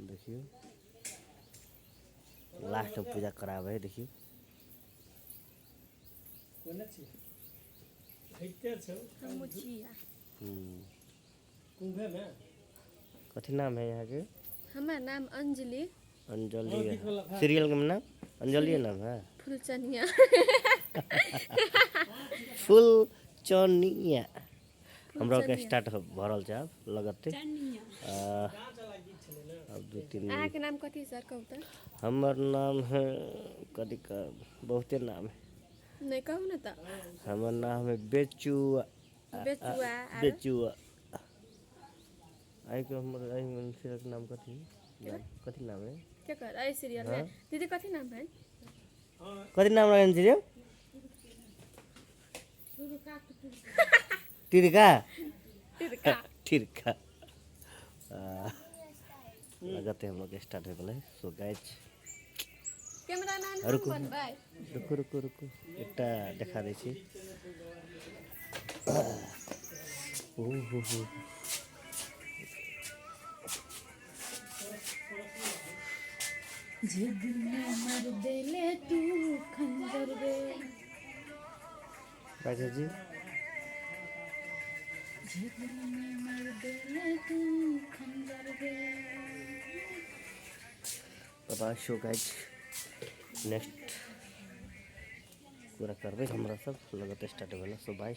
देखियौ लास्ट में पूजा कराबै है देखियौ कोने छी होइते छौ हमहूँ छियै। कुम्भे मे कथी नाम है यहाँ के? हमर नाम अंजलि। अंजलि है। सीरियल के नाम अंजलि नाम है। फुलचनिया। फुलचनिया हमरा के स्टार्ट भऽ रहल छै आब लगते। आब दू तीन। अहाँके नाम कथी सर कहू तऽ? हमर नाम है कथी का, बहुते नाम है। नहि कहू ने तऽ। हमर नाम है बेचुआ। बेचुआ आरो? बेचुआ। आइ के हमर एहि सीरियल के नाम कथी, कथी नाम है? केकर एहि सीरियल में? हाँ। दीदी कथी नाम है? कथी नाम रहै सीरियल? तिरका। तिरका। तिरका। लगते हम लोग स्टार्ट हो गेलै। सो गाइज कैमरामैन हम रुकू। बनबै। रुकू रुकू रुकू, एकटा देखा दै छी। ओ हो हो। जे दिल में मार देले तू खंजर रे। राजा जी। जे दिल में मार देले तू खंजर रे। बाबा। सो गाइज नेक्स्ट पूरा करबै हमरा सब लगत स्टार्ट भेल। So by.